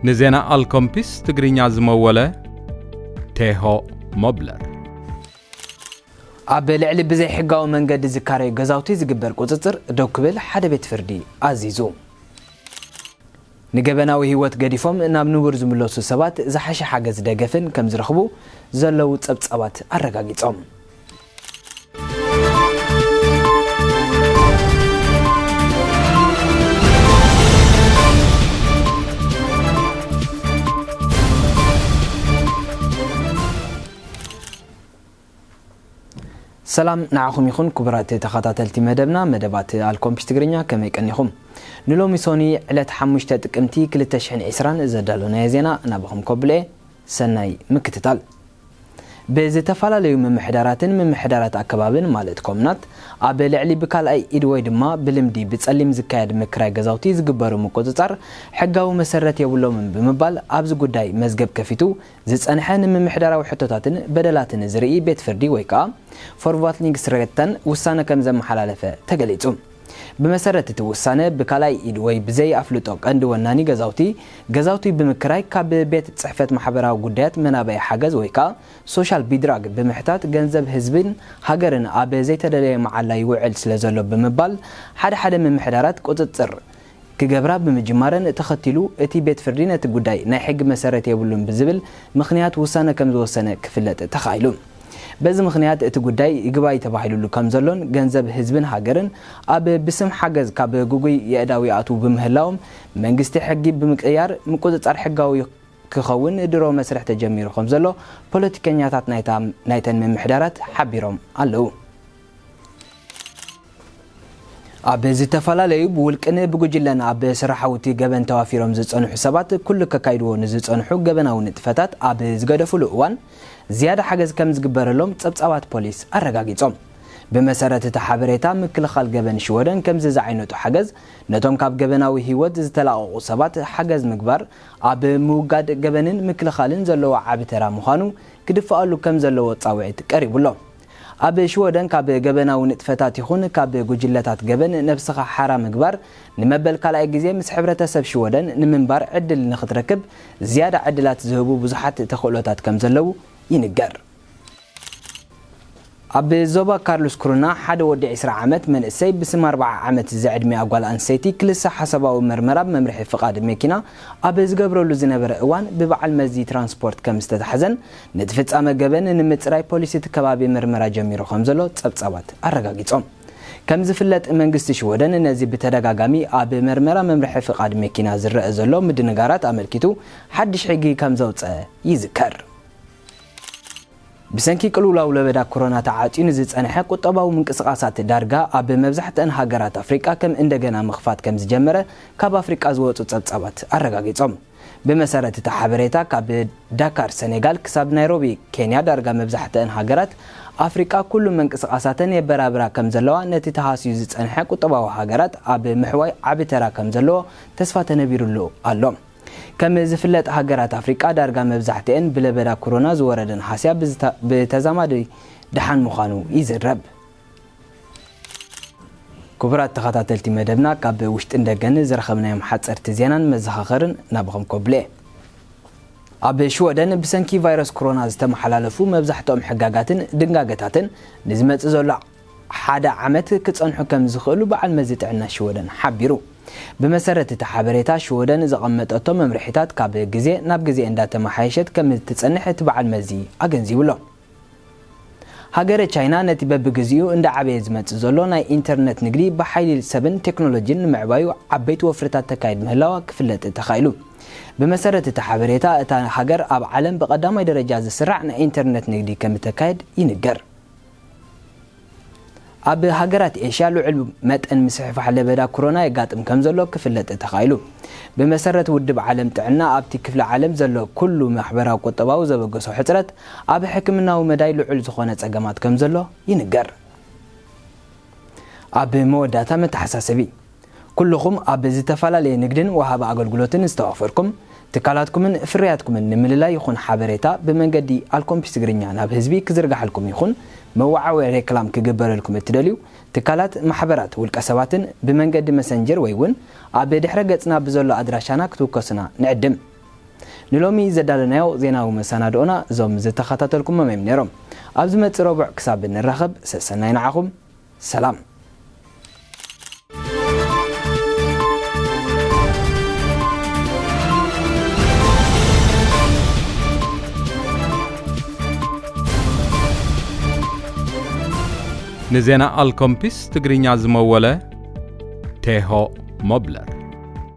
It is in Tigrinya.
ንዜና ኣልኮምፒስ ትግርኛ ዝመወለ ቴሆ ሞብለር። ኣብ ልዕሊ ብዘይሕጋዊ መንገዲ ዝካረዩ ገዛውቲ ዝግበር ቁጽጽር ደው ክብል ሓደ ቤት ፍርዲ ኣዚዙ። ንገበናዊ ህይወት ገዲፎም ናብ ንቡር ዝምለሱ ሰባት ዝሓሸ ሓገዝ ደገፍን ከም ዝረኽቡ ዘለዉ ጸብጻባት ኣረጋጊጾም። ሰላም ንዓኹም ይኹን ክቡራት ተኸታተልቲ መደብና፣ መደባት ኣልኮምፒስ ትግርኛ። ከመይ ቀኒኹም? ንሎሚ ሶኒ ዕለት ሓሙሽተ ጥቅምቲ ክልተ ሽሕን ዕስራን ዘዳለናዮ ዜና ናባኹም ከብሎ እየ። ሰናይ ምክትታል። ብዝተፈላለዩ ምምሕዳራትን ምምሕዳራት ኣከባብን ማለት ኮምናት ኣብ ልዕሊ ብካልኣይ ኢድ ወይ ድማ ብልምዲ ብጸሊም ዝካየድ ምክራይ ገዛውቲ ዝግበሩ ምቁጽጻር ሕጋዊ መሰረት የብሎምን ብምባል ኣብዚ ጉዳይ መዝገብ ከፊቱ ዝጸንሐ ንምምሕዳራዊ ሕቶታትን በደላትን ዝርኢ ቤት ፍርዲ ወይ ከኣ ፎርቫትሊንግስሬተን ውሳነ ከም ዘመሓላለፈ ተገሊጹ። ብመሰረት እቲ ውሳነ፣ ብካልኣይ ኢድ ወይ ብዘይ ኣፍልጦ ቀንዲ ወናኒ ገዛውቲ፣ ገዛውቲ ብምክራይ ካብ ቤት ጽሕፈት ማሕበራዊ ጉዳያት መናበይ ሓገዝ ወይ ከኣ ሶሻል ቢድራግ ብምሕታት ገንዘብ ህዝብን ሃገርን ኣብ ዘይተደለየ መዓላ ይውዕል ስለ ዘሎ ብምባል ሓደ ሓደ ምምሕዳራት ቁጽጽር ክገብራ ብምጅማረን ተኸቲሉ እቲ ቤት ፍርዲ ነቲ ጉዳይ ናይ ሕጊ መሰረት የብሉን ብዝብል ምኽንያት ውሳነ ከም ዝወሰነ ክፍለጥ ተኻኢሉ። በዚ ምኽንያት እቲ ጉዳይ ይግባይ ተባሂሉሉ ከም ዘሎን ገንዘብ ህዝብን ሃገርን ኣብ ብስም ሓገዝ ካብ ግጉይ የእዳው ይኣትዉ ብምህላዎም መንግስቲ ሕጊ ብምቅያር ምቁጽጻር ሕጋዊ ክኸውን ድሮ መስርሕ ተጀሚሩ ከም ዘሎ ፖለቲከኛታት ናይታ ናይተን ምምሕዳራት ሓቢሮም ኣለዉ። ኣብ ዝተፈላለዩ ብውልቅን ብጉጅለን ኣብ ስራሓውቲ ገበን ተዋፊሮም ዝጸንሑ ሰባት ኩሉ ከካይድዎ ንዝጸንሑ ገበናዊ ንጥፈታት ኣብ ዝገደፉሉ እዋን ዝያዳ ሓገዝ ከም ዝግበረሎም ጸብጻባት ፖሊስ ኣረጋጊጾም። ብመሰረት እቲ ሓበሬታ ምክልኻል ገበን ሽወደን ከምዚ ዝዓይነቱ ሓገዝ ነቶም ካብ ገበናዊ ህይወት ዝተላቐቑ ሰባት ሓገዝ ምግባር ኣብ ምውጋድ ገበንን ምክልኻልን ዘለዎ ዓቢ ተራ ምዃኑ ክድፍኣሉ ከም ዘለዎ ጻውዒት ቀሪቡሎ። ኣብ ሽወደን ካብ ገበናዊ ንጥፈታት ይኹን ካብ ጉጅለታት ገበን ነብስኻ ሓራ ምግባር ንመበል ካልኣይ ግዜ ምስ ሕብረተሰብ ሽወደን ንምንባር ዕድል ንኽትረክብ ዝያዳ ዕድላት ዝህቡ ብዙሓት ተኽእሎታት ከም ዘለዉ ይንገር። ኣብ ዞባ ካርሉስ ክሩና ሓደ ወዲ ዕስራ ዓመት መንእሰይ ብስም ኣርብዓ ዓመት ዝዕድሚኣ ጓል ኣንስተይቲ ክልሰ ሓሳባዊ መርመራ ብመምርሒ ፍቓድ መኪና ኣብ ዝገብረሉ ዝነበረ እዋን ብበዓል መዚ ትራንስፖርት ከም ዝተታሕዘን ነቲ ፍጻመ ገበን ንምጽራይ ፖሊስ እቲ ከባቢ መርመራ ጀሚሩ ከም ዘሎ ጸብጻባት ኣረጋጊጾም። ከም ዝፍለጥ መንግስቲ ሽወደን ነዚ ብተደጋጋሚ ኣብ መርመራ መምርሒ ፍቓድ መኪና ዝረአ ዘሎ ምድንጋራት ኣመልኪቱ ሓድሽ ሕጊ ከም ዘውጸ ይዝከር። ብሰንኪ ቅልውላው ለበዳ ኮሮና ተዓጽዩ ንዝጸንሐ ቁጠባዊ ምንቅስቓሳት ዳርጋ ኣብ መብዛሕትአን ሃገራት ኣፍሪቃ ከም እንደገና ምኽፋት ከም ዝጀመረ ካብ ኣፍሪቃ ዝወጹ ጸብጻባት ኣረጋጊጾም። ብመሰረት እቲ ሓበሬታ ካብ ዳካር ሰኔጋል ክሳብ ናይሮቢ ኬንያ ዳርጋ መብዛሕትአን ሃገራት ኣፍሪቃ ኩሉ ምንቅስቓሳተን የበራብራ ከም ዘለዋ ነቲ ተሃስዩ ዝጸንሐ ቁጠባዊ ሃገራት ኣብ ምሕዋይ ዓቢ ተራ ከም ዘለዎ ተስፋ ተነቢሩሉ ኣሎ። ከም ዝፍለጥ ሃገራት ኣፍሪቃ ዳርጋ መብዛሕትአን ብለበዳ ኮሮና ዝወረደን ሃስያ ብዝታ- ብተዛማዲ ደሓን ምዃኑ ይዝረብ። ክቡራት ተኸታተልቲ መደብና ካብ ውሽጥን ደገን ዝረኸብናዮም ሓጸርቲ ዜናን መዘኻኸርን ናባኹም ከብሎ እየ። ኣብ ሽወደን ብሰንኪ ቫይረስ ኮሮና ዝተመሓላለፉ መብዛሕትኦም ሕጋጋትን ድንጋገታትን ንዝመጽእ ዘሎ ሓደ ዓመት ክጸንሑ ከም ዝኽእሉ በዓል መዚ ጥዕና ሽወደን ሓቢሩ። ብመሰረት እቲ ሓበሬታ ሽወደን ዘቐመጠቶ መምርሒታት ካብ ግዜ ናብ ግዜ እንዳተመሓየሸት ከም እትጸንሕ እቲ በዓል መዚ ኣገንዚቡ ኣሎ። ሃገረ ቻይና ነቲ በብግዚኡ እንዳዓበየ ዝመጽእ ዘሎ ናይ ኢንተርነት ንግዲ ብሓይሊ ሰብን ቴክኖሎጂን ንምዕባዩ ዓበይቲ ወፍርታት ተካይድ ምህላዋ ክፍለጥ ተኻኢሉ። ብመሰረት እቲ ሓበሬታ እታ ሃገር ኣብ ዓለም ብቐዳማይ ደረጃ ዝስራዕ ናይ ኢንተርነት ንግዲ ከም እተካየድ ይንገር። ኣብ ሃገራት ኤሽያ ልዑል መጠን ምስሕፋሕ ለበዳ ኮሮና የጋጥም ከም ዘሎ ክፍለጥ ተኻኢሉ። ብመሰረት ውድብ ዓለም ጥዕና ኣብቲ ክፍለ ዓለም ዘሎ ኩሉ ማሕበራዊ ቁጠባዊ ዘበገሶ ሕጽረት ኣብ ሕክምናዊ መዳይ ልዑል ዝኾነ ጸገማት ከም ዘሎ ይንገር። ኣብ መወዳእታ መተሓሳሰቢ። ኩልኹም ኣብ ዝተፈላለየ ንግድን ወሃቢ ኣገልግሎትን ዝተዋፈርኩም ትካላትኩምን ፍርያትኩምን ንምልላይ ይኹን ሓበሬታ ብመንገዲ ኣልኮምፒስ ትግርኛ ናብ ህዝቢ ክዝርግሓልኩም ይኹን መወዓውዒ ሬክላም ክግበረልኩም እትደልዩ ትካላት፣ ማሕበራት፣ ውልቀ ሰባትን ብመንገዲ መሰንጀር ወይ እውን ኣብ ድሕረ ገጽና ብዘሎ ኣድራሻና ክትውከሱና ንዕድም። ንሎሚ ዘዳለናዮ ዜናዊ መሰናድኦና እዞም ዝተኸታተልኩሞም እዮም ነይሮም። ኣብ ዝመጽእ ረቡዕ ክሳብ እንራኸብ ሰሰናይ ንዓኹም። ሰላም። ንዜና ኣልኮምፒስ ትግርኛ ዝመወለ ቴሆ ሞብለር።